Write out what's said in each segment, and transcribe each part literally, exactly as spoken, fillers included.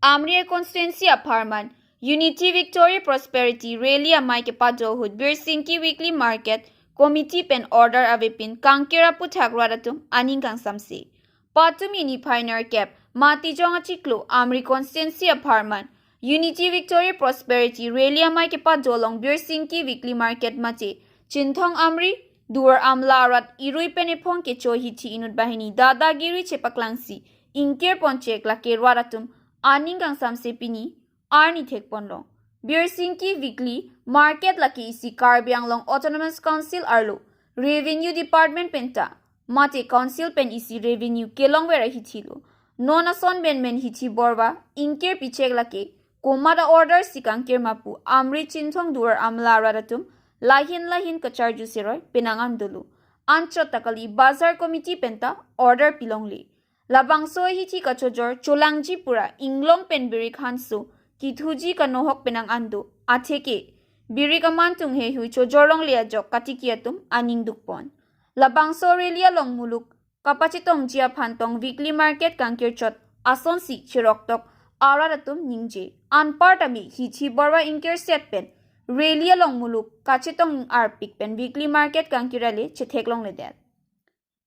Amri constituency apharman Unity Victory Prosperity Rally amei kepado ahut Birsingki Weekly Market Committee pen order avepin kangkir aputhak rat atum aning kangsamse. Patumi niphai nerkep Matijong achiklo Amri constituency apharman Unity Victory Prosperity Rally amei kepado along Birsingki Weekly Market mate Chinthong Amri, Duar Amla arat irui pen ephong kecho hithi inut banghini dadagiri chepaklangsi ingkir ponchek lake rat atum aning kangsamse pini arni thekponlong. Birsingki Weekly Market lake isi Karbi Anglong Autonomous Council arlo Revenue Department penta mate Council pen isi revenue kelongver ahithilo. Non ason benmen hithi borva ingkir pichek lake komat a-order si kangkir ma pu Amri, Chinthong, Duar Amla arat atum lahin lahin kacharju seroi penang an dolo. Anchot ta kali Bazar Committee penta order pilongle. Labangso hithi kachojor cholangji pura inglong pen birik hanso kithuji kanohok penang an do. Atheke birik aman tung heihui chojor longle ajok katiki atum aning dukpon. Labangso rally along muluk kapachetongji aphan tong Weekly Market kangkirchot asonsi cheroktok arat atum ningje. Anparta mi hithi borva ingkir set pen rally along muluk kachetong arpik pen Weekly Market kangkir ale chetheklongledet.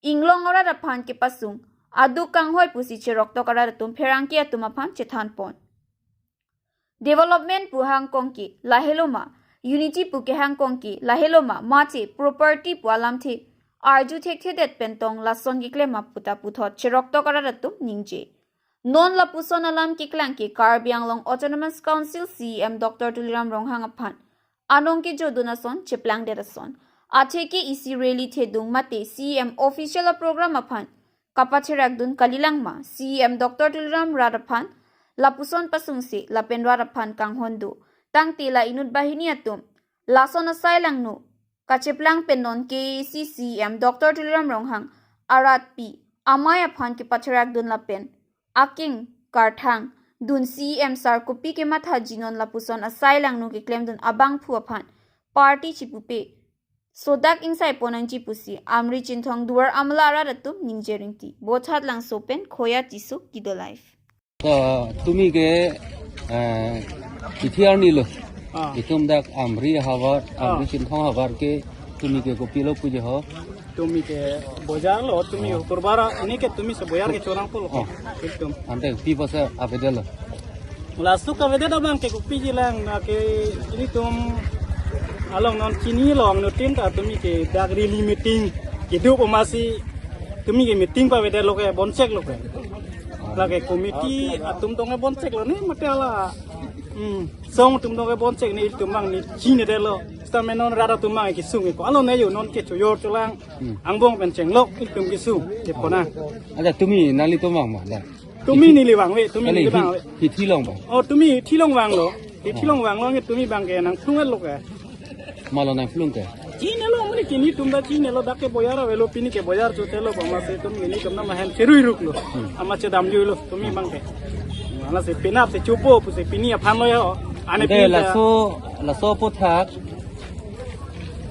Inglong arat aphan kepasung aduk kanghoi pusi cheroktok arat atum pherangke atum aphan chethanpon. Development pu hangkong ke lahelo ma, unity pu kehangkong ke lahelo ma, mate property pu alamthe arju thekthedet pen tong lason keklem ma puta puthot cheroktok arat atum ningje. Non lapuson alam keklang ke Karbi Anglong Autonomous Council C E M Doctor Tuliram Ronghang aphan anong kejodun ason cheplangdet ason. Atheke isi rally thedung mate C E M official a-program aphan kapacherakdun kalilang ma, C E M Doctor Tuliram rat aphan lapuson pasungse lapen rat aphan kanghon do. Tangte la inut banghini atum lason asai langno kacheplang pen non K A A C C E M Doctor Tuliram Ronghang arat pi amei aphan kepacherakdun lapen akeng karthang dun C E M sar kopi kemathaji, non lapuson asai langno keklemdun abangphu aphan party chipupe sodak ingsai pon nangji pusi Amri, Chinthong, Duar Amla arat atum ningje ringti. Bothatlangso pen Khoya Tisso, Kido Live. To tumi ke, eh, hithi arni lo. Ah. Itum dak Amri havar, Ah. Amri Chinthong havar ke tumi ke kopilo puji ho. Tumi ke bojar lo, tumi Ah. Hukurbara, ini ke tumi se bojar kechonangpo lo. Ah. Itum. Ante pi pusi avedetlo? Laso ke avedet abang ke kopiji lang, na ke ilitum along non chinilo, angno tin ta tumi ke dak rally meeting kedo pu masi tumi ke meeting pavedetlo ke boncheklo ke. Lake committee atum tong ke boncheklo ne mate hala. Hmm. Song atum tong ke bonchek ne, itum bang ne chinedetlo. Seta me non rat atum bang kesung ko. Alo ne yo non ke chojor cholang. Hmm. Angbong pen chenglok itum kesung. Ke pona. Ada tumi nanglitum bang ma da. Tumi neli vangve, tumi Kali neli hi-, vangve. Hithi long bang. Oh, tumi hithi long vanglo. Hithi long vanglo, nge tumi bang ke nangplung lo ke. Malo nangplung ke. Chinilo, muni ke netum ta chinilo, dak ke bojar avelo, pini ke bojar chotelo, pu masi tumi netum na mahen cherui ruklo. Hmm. Amat chedamjuilo tumi bang ke. Mala se penap se chopo pusi pini aphan lo ya. Ane Ante pini ta laso, laso aputhak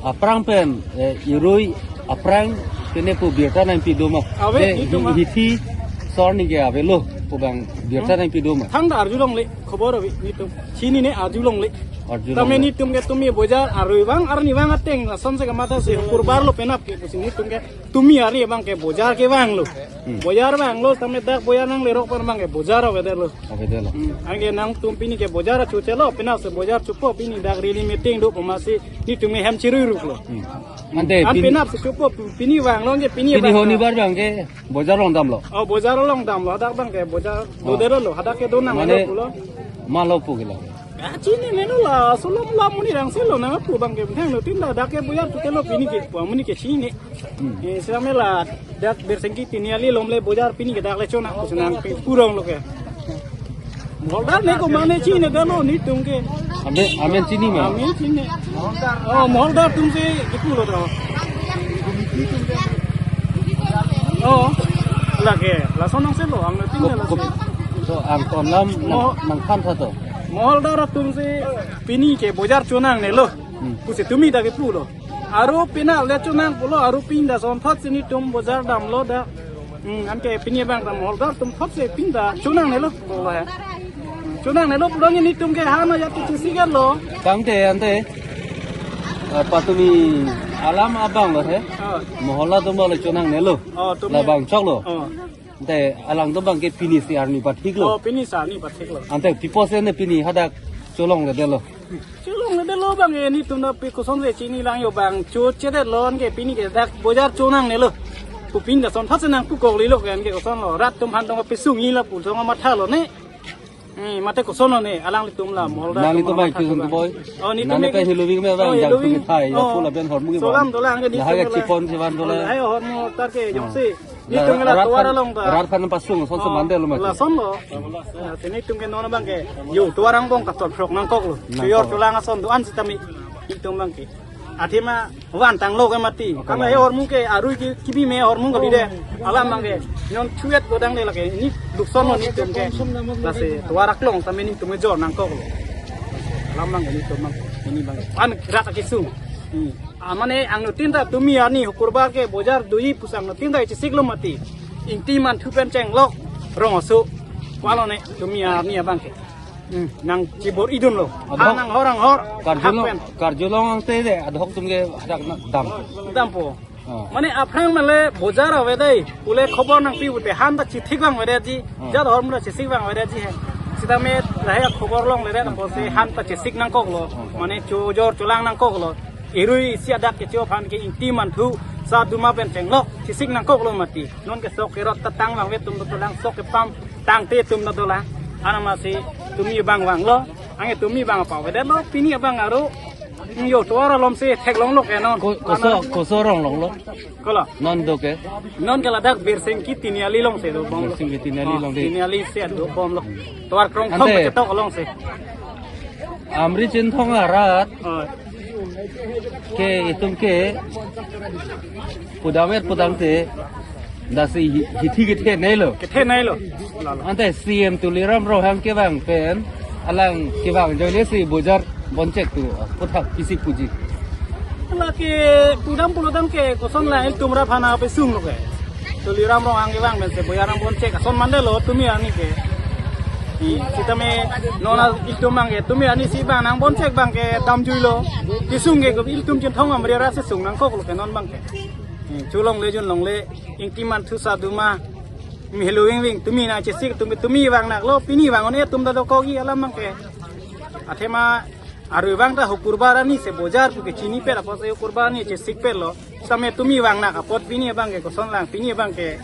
aphrang pen, eh, irui aphrang pine pu birta nangpi do ma? Ave, Eh, netum hi-, ma. Hithi sor ni ke avelo pu bang birta Hmm. nangpi do ma? Thangta arjulongle, khobor ave netum. Chinine arjulongle. Arjulongle. Tame netum ke tumi bojar arui vang, arni vang ateng, lason se kamatha se Hukurbar lo penap ke pusi netum ke tumi arni bang ke bojar kevanglo. Hmm. Bojar vanglo, tame dak bojar nanglerok pen bang ke bojar avedetlo. Avedetlo. Hmm. Anke nangtum pini ke bojar chotelo, penap se bojar chopo, pini dak rally meeting do pu masi netum ke hem cherui ruklo. Hmm. Ante An pin-, penap se chopo, pini vanglo, anke pini pini vang. Honibar bang ke bojar along damlo. Oh, bojar along damlo, hadak bang ke bojar Oh. dodetlo, hadak ke donang Mane lo pulo. Malo pu kilo. Ah, chinine lo la, solom la muni rang selo na pu bang ke bang lo tin da dak ke bojar chotelo pini ke, pu muni ke chinine. Hmm. Eh, sera me la dak Birsingki pini ali lomle bojar pini ke dak le chonang, pu senang pi purong lo ke. Moholdar ne ko mane chinedetlo netum ke. Amen, amen chini ma? Amen chini. Oh, Moholdar atum si kipu lo to. Oh, lake, lason nangselo, angno tin Ko-, la ko-, lake. So, angton alam nang, Mo- nangthan tha to. Moholdar atum si pini ke bojar chonangnelo. Hmm. Pusi tumi ta kipulo. Aru pini le chonang pulo, aru pini ta sonthot si netum bojar damlo da. Hmm, anke pini bang ta Moholdar atum thot si pini ta chonangnelo pulo he. Chonangnelo pulo nelitum ke ha na ya tu chisi ke lo. Tangte ante, eh, patumi alam abang lo he. Oh. Moholla atum lo chonangnelo. Oh, tumi. Labang choklo. Oh. Ante alangtum abang ke pini si arni pathiklo. Oh, pini si arni pathiklo. Ante pi apotsi ne pini hadak cholongledetlo. Cholongledetlo abang ke nelitum na pi kosonsi chini lang yo abang chochedetlo anke pini ke dak bojar chonangnelo. Pu pini ta son thase nangpu koklilo ke anke kosonlo. Rat atum aphan tong pi sungji lapu tong mathalo ne. Hmm, mate kosonlo ne, alanglitum la, moholla atum nanglitum la bai matha kisun tuan. Boy. Oh, nelitum nani ke pai hilubi me bang, oh, jang hilubi. Tum thai, ya, oh, pula ben hormu ke solam bang. Dolang ke nelitum. Lahai ke la chipon chivan dolang. Oh, lahai hormu tar ke, hmm, jongsi. La, nelitum la rat tovar aphan, along ta. Rat aphan pasung, son, oh, semande lo mati. Lasonlo. Ya, si nelitum ke non abang ke. Yo, tovar angbong kator phrok nangkoklo. Nangkok. Choyor cholang ason do-an sitame. Nelitum abang ke. Athema van tanglo ke mati. Oke, kami bang. He hormu ke arui ke kibi me hormu kali de. Alam abang ke. Non chuet godang de lake. Ni dukson lo nelitum ke. Lasi tovar aklong tame nelitum ke jor nangkoklo. Alam abang ke nelitum abang. Pini abang. An kira ta kisung. Hmm. Amane angnutin ta tumi arni hukurbar ke bojar doji pusi angnutin ta chesiklo mati. Ingti manthu pen chenglok rong aso. Ko-an lo ne tumi arni abang ke. Hmm, nangchibor-idunlo. Adhok. Ha nanghor anghor. Karjulong, hak pen. Karjulong angte de, adhok atum ke hadak na dam. Dampo. Oh. Mane aphrang male bojar avedetji, pule khobor nangpi pute han ta chithik vangvedetji, oh, jat ahormu ta chesik vangvedetji he. Sitame lahai khobor longledet apotsi han ta chesik nangkoklo. Oh. Mane chojor cholang nangkoklo. Arui isi adak kecho aphan ke ingti manthu, sa duma pen chenglok, chesik nangkoklo mati. Non ke sok kerot ta tang vangve atum dolang, sok kepam tangte atum dolang. Anamasi tumi abang vanglo, anke tumi abang pavedetlo, pini abang aro. Yo, tovar alom si theklonglo ke non. Ko-, koso, koso rong longlo. Kolo. Non do ke. Non ke ladak Birsingki Tiniali along si dobomlo. Birsingki Tiniali, oh, along si. Tiniali si dobomlo. Tovar Krongthom ante ketok along si. Amri Chinthong arat. Oh. Ke itum ke pudamver pudamte lasi hi-, hithi kethenei lo. Kethenei lo. Lalo. Ante C M Tuliram Ronghang kevang pen alang kevang ajoine si bojar bonchek tu aphuthak pisi puji. Lake pudam pulodam ke koson la ilitum ra phana pe sunglo ke. Tuliram Ronghang kevang pen si bojar nang bonchek ason mandetlo tumi arni ke. Hi, sitame non ilitum abang ke tumi arni si abang nang bonchek abang ke damjuilo. Kesung ke ilitum Chinthong Amri arat si sung nangkoklo ke non abang ke. Hi, cholongle junlongle ingti manthu sa duma. Mi helo wing wing tumi nangchesik tumi tumi vangnaklo pini vang-un-e atum ta dokokji alam abang ke. Athema arui abang ta hukurbar arni si bojar pu ke chinipet apotsi hukurbar arni chesikpetlo. Sitame tumi vangnak apot pini abang ke koson lang pini abang ke.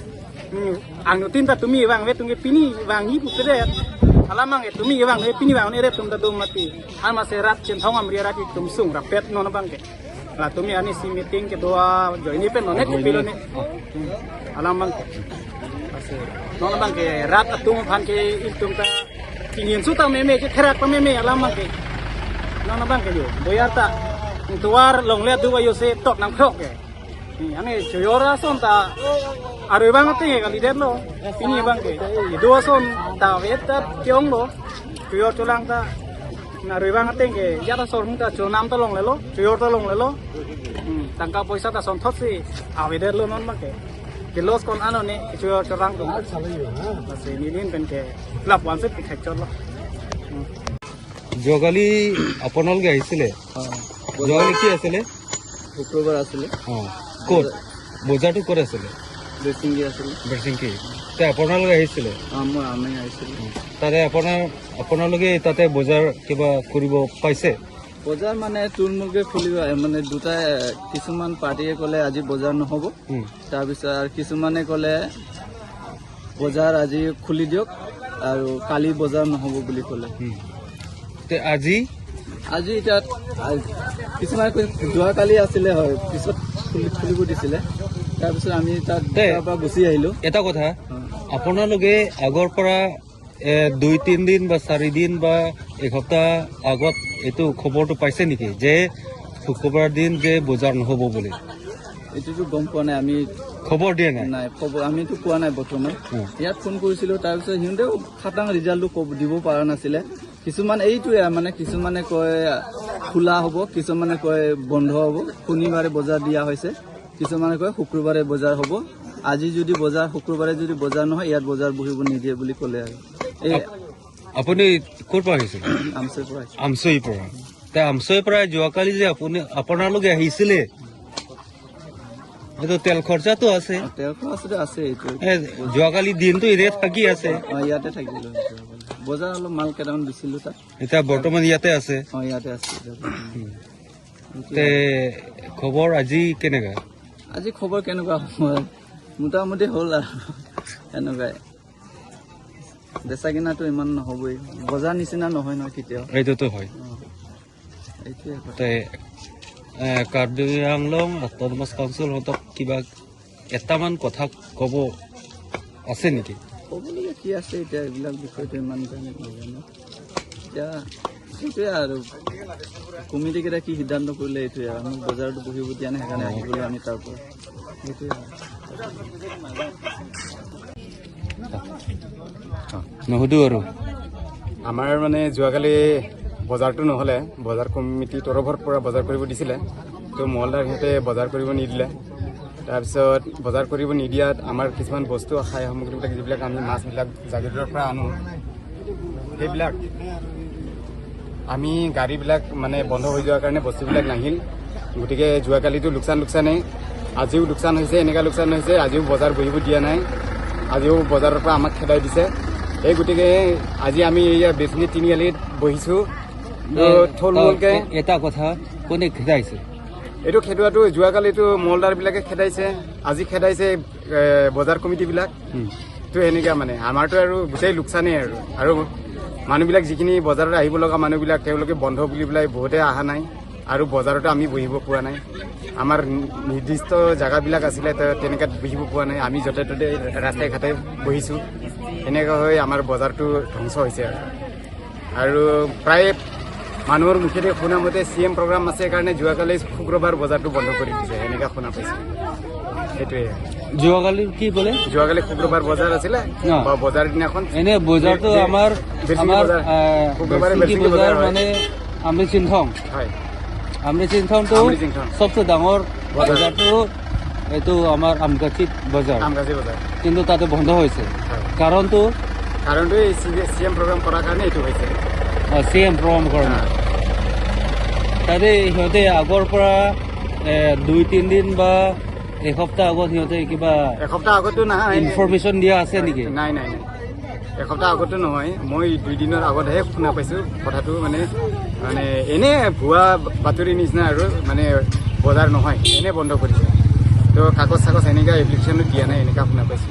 Hmm, angnutin ta tumi vangve atum ke pini vangji pupedet. Alam abang ke tumi vangve pini vang-un-e atum ta do mati. Anamasi rat Chinthong Amri arat itum sung rapet non abang ke. La tumi arni si meeting kedo ajoine pen non ne ajoine. Kopilo ne. Oh. Hmm. Alam abang ke. Lasi. Non abang ke rat atum aphan ke ilitum ta. Ingin suta meme ke therak ta meme alam abang ke. Non abang ke yo. Bojar ta. Tovar longle adu ajo si tot nangphrok ke. Ni ane choyor ason ta. Arui abang ateng ke kalidetlo. Pini abang ke. Kedo ason ta ave ta ke-onglo. Choyor cholang ta. Na arui abang ateng ke, ya ta sorhung ta chonam ta longlelo, choyor ta longlelo. Hmm, tangka poisa ta sonthotsi avedetlo non abang ke. Ke loss ko-an lo ne, ke choyor cholang tu. Lasi nelihin pen ke lap one se pikhek chotlo. Hmm. যোৱাকালি আপোনালোকে আহিছিলে? অ। যোৱাকালি কি আছিলে? শুক্ৰবাৰ আছিলে। অ। ক'ত? বজাৰটো ক'ত আছিলে? বেচিংগি আছিলে। বেচিংগি। তে আপোনালোকে আহিছিলে? অ, মই, আমি আহিছিলোঁ। তাতে আপোনাৰ, আপোনালোকে তাতে বজাৰ কিবা কৰিব পাইছে? বজাৰ মানে থুলমূলকৈ খুলিব, মানে দুটাই, কিছুমান পাৰ্টিয়ে ক'লে আজি বজাৰ নহ'ব। উম। তাৰপিছত আৰু কিছুমানে ক'লে বজাৰ আজি খুলি দিয়ক আৰু কালি বজাৰ নহ'ব বুলি ক'লে। উম। তে আজি? আজি এতিয়া, আ-, কিছুমানে কৈছে যোৱাকালি আছিলে হয়, পিছত খুলি-, খুলিব দিছিলে। তাৰপিছত আমি তাত তে তাৰ পৰা গুচি আহিলোঁ। এটা কথা, অ। আপোনালোকে আগৰ পৰা, এ, দুই তিনিদিন বা চাৰিদিন বা এসপ্তাহ আগত এইটো খবৰটো পাইছে নেকি যে শুক্ৰবাৰ দিন যে বজাৰ নহ'ব বুলি? এইটোতো গম পোৱা নাই আমি। খবৰ দিয়া নাই? নাই, খবৰ আমিতো পোৱা নাই বৰ্তমান। উম। ইয়াত ফোন কৰিছিলোঁ, তাৰপিছত সিহঁতেও খাটাং ৰিজাল্টটো ক'ব, দিব পৰা নাছিলে। কিছুমান এইটোৱে মানে, কিছুমানে কয় খোলা হ'ব, কিছুমানে কয় বন্ধ হ'ব, শনিবাৰে বজাৰ দিয়া হৈছে, কিছুমানে কয় শুক্ৰবাৰে বজাৰ হ'ব। আজি যদি বজাৰ, শুক্ৰবাৰে যদি বজাৰ নহয়, ইয়াত বজাৰ বহিব নিদিয়ে বুলি ক'লে আৰু। এই আপ-, আপুনি ক'ৰ পৰা আহিছে? আমচৈৰ পৰা আহিছো। আমচৈৰ পৰা। তে আমচৈৰ পৰা যোৱাকালি যে আপুনি, আপোনালোকে আহিছিলে, এইটো তেল খৰচাটো আছে। অ, তেল খৰচটো আছে এইটো। এ, যোৱাকালি দিনটো এনে থাকি আছে। অ, ইয়াতে থাকিলো। বজাৰ অলপ মাল কেইটামান দিছিলো তাত। এতিয়া বৰ্তমান ইয়াতে আছে। অ, ইয়াতে আছে। উম। তে খবৰ আজি কেনেকা? আজি খবৰ কেনেকুৱা হ'ব? মোটামুটি হ'ল আৰু। এনেকুৱাই। বেচা কিনাটো ইমান নহ'বই। বজাৰ নিচিনা নহয় ন কেতিয়াও। এইটোতো হয়। অ, এইটোৱে কথা। তে, এ, কাৰ্বি আংলং অট'নমাছ কাউন্সিল হতক কিবা এটামান কথা ক'ব আছে নেকি? ক'বলগীয়া কি আছে এতিয়া, এইবিলাক বিষয়টো ইমান এটা নাজানো। এতিয়া সেইটোৱে আৰু, কমিটি কেইটা কি সিদ্ধান্ত কৰিলে এইটোৱে আৰু। আমাক বজাৰটো বহিব দিয়া নাই, সেইকাৰণে আহিবলৈ আমি তাৰ পৰা। সেইটোৱে আৰু। নুসুধো আৰু। আমাৰ মানে যোৱাকালি বজাৰটো নহ'লে, বজাৰ কমিটিৰ তৰফৰ পৰা বজাৰ কৰিব দিছিলে, তো মহলদাৰ সিহঁতে বজাৰ কৰিব নিদিলে। তাৰপিছত বজাৰ কৰিব নিদিয়াত আমাৰ কিছুমান বস্তু, খাদ্য সামগ্ৰীবিলাক, যিবিলাক আমি মাছবিলাক জাগিৰোডৰ পৰা আনো, সেইবিলাক আমি গাড়ীবিলাক মানে বন্ধ হৈ যোৱাৰ কাৰণে বস্তুবিলাক নাহিল। গতিকে যোৱাকালিতো লোকচান লোকচানেই, আজিও লোকচান হৈছে, এনেকুৱা লোকচান হৈছে, আজিও বজাৰ বহিব দিয়া নাই, আজিও বজাৰৰ পৰা আমাক খেদাই দিছে। এই গতিকে আজি আমি এইয়া বেচিনি তিনিআলিত বহিছো। তো এ, থলমূলকে এ-, এটা কথা, কোনে খেদাইছে? এইটো খেদোৱাটো যোৱাকালিতো মহলদাৰবিলাকে খেদাইছে, আজি খেদাইছে, এ, বজাৰ কমিটিবিলাক। উম। তো এনেকুৱা মানে, আমাৰতো আৰু গোটেই লোকচানেই আৰু। আৰু মানুহবিলাক যিখিনি বজাৰত আহিব লগা মানুহবিলাক, তেওঁলোকে বন্ধ বুলি পেলাই বহুতে অহা নাই। আৰু বজাৰতো আমি বহিব পোৱা নাই। আমাৰ নিৰ্দিষ্ট জেগাবিলাক আছিলে, তো তেনেকুৱাত বহিব পোৱা নাই। আমি য'তে ত'তে ৰাস্তাই ঘাটে বহিছো। এনেকুৱা হৈ আমাৰ বজাৰটো ধ্বংস হৈছে আৰু। আৰু প্ৰায় মানুহৰ মুখেদি শুনা মতে চি এম প্ৰগ্ৰাম আছে কাৰণে যোৱাকালি শুক্ৰবাৰ বজাৰটো বন্ধ কৰি দিছে, এনেকা শুনা পাইছো। সেইটোৱে। যোৱাকালি কি বোলে? যোৱাকালি শুক্ৰবাৰ বজাৰ আছিলে, অ। বা বজাৰ দিনাখন এনে বজাৰটো বি-, বি-, আমাৰ, বেচিনি আমাৰ, বজাৰ। আহ, শুক্ৰবাৰে বেচিনি বেচিনি বজাৰ বজাৰ হয়। মানে আমৰি চিংথং। হয়। আমৰি চিংথংটো আমৰি চিংথং। চবচে ডাঙৰ বজাৰ। বজাৰটো এইটো আমাৰ আমগাছিত বজাৰ। আমগাছি বজাৰ। কিন্তু তাতে বন্ধ হৈছে। হয়। কাৰণটো? কাৰণটো এই চি-, চি এম প্ৰগ্ৰাম কৰাৰ কাৰণে এইটো হৈছে। অ, চি এম প্ৰগ্ৰাম কাৰণে। হয়। তাতে সিহঁতে আগৰ পৰা, এ, দুই তিনিদিন বা এসপ্তাহ আগত সিহঁতে কিবা এসপ্তাহ আগতো নাহে। ইনফৰমেশ্যন দিয়া আছে নেকি? নাই, নাই, নাই। এসপ্তাহ আগতো নহয়, মই দুই দিনৰ আগতহে শুনা পাইছো কথাটো, মানে, মানে এনে ভুৱা বাতৰি নিচিনা আৰু, মানে বজাৰ নহয়, এনে বন্ধ কৰিছে। তো কাগজ চাগজ এনেকা এপ্লিকেশ্যনো দিয়া নাই, এনেকা শুনা পাইছো।